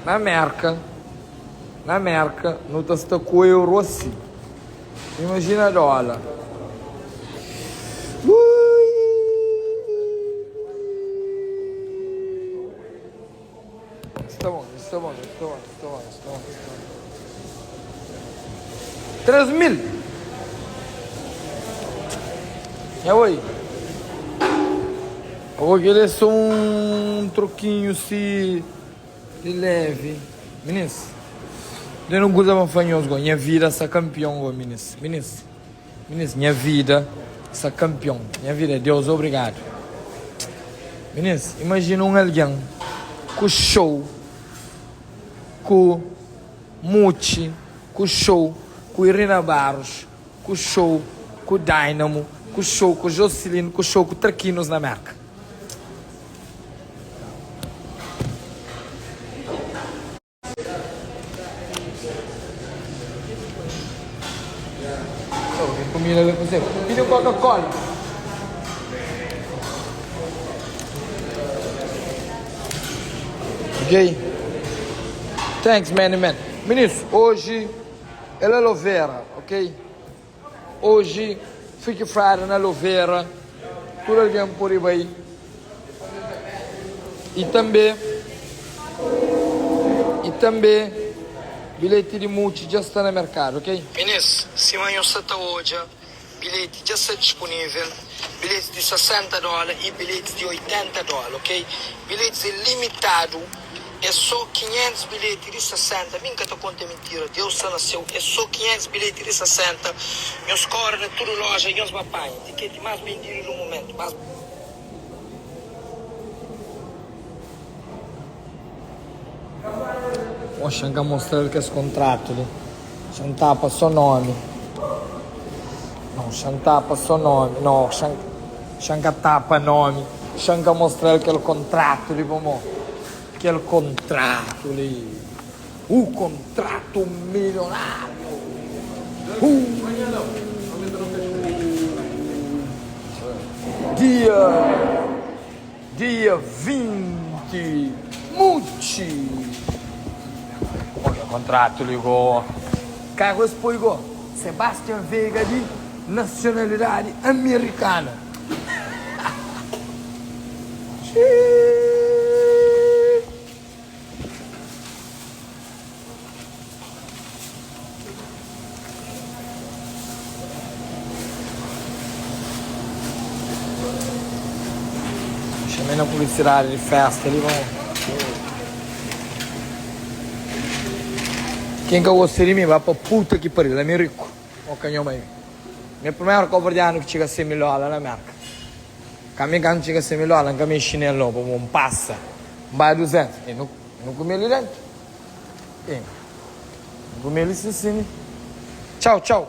Na Merka, na Merka nu ta sta ku euro asi. Imajina dóla. Ui! Sta bon, sta bon, sta bon, sta bon, sta bon, sta bon. 3000! Nha oi. Abo kel é so un trokinhu si di levi. Minis, N ten un kuza pa N fla nhos go, nha vida sta kanpion go, minis. Minis, minis, nha vida sta kanpion. Nha vida, Deus obrigadu. Minis, imajina un algen ku xou, ku Mucci, ku xou, ku Irina Barros, ku show ku Dynamo, ku show ku Jocelyn, ku show ku Traquinos na Merka. Pidi un Coca-Cola. Ok? Thanks, man, man. Minis, oji. El aloe vera, ok? Oji Freaky Friday na aloe vera, tudu algen pode bai. I tanbe, i tanbe bilheti di Mucci dja sta na merkadu, ok? Minis, sima nhos sta ta odja, bilheti dja sta dispunivel, bilhetis di 60 dola i bilhetis di 80 dola, ok? Bilhetis é limitadu. É só 500 bilheti di 60 Mi N ka ta konta mintira Deus sta na séu É só 500 bilheti di 60 Nhos kóre na tudu lója Nhos ba panha tiketi más bendidu du mumentu Más. Oxa N ka mostra-l kes kontratu li Xa N tapa só nómi Não, xa N tapa só nómi Não, xa N. Xa N ka tapa nomi, xa N ka mostra-l kel kontratu li pamó kel kontratu li, u kontratu milionáriu, uu Dia, dia 20, mutxi Pamó kel kontratu li go, kagu es poi go. Sebastian Veiga di nasionalidadi amerikana. Xamé na publisidadi di festa li bon. Ken ka gosta di mi ba pa puta ki paril ami riku o ka nho mai mi é primeru kabuverdianu ki txiga 100 mil dola na merka ka mi kantu txiga 100 mil dola nka mexi nel no pamo npasa nbai 200 e nu kume li dentu e nu kume li sin sin txau txau.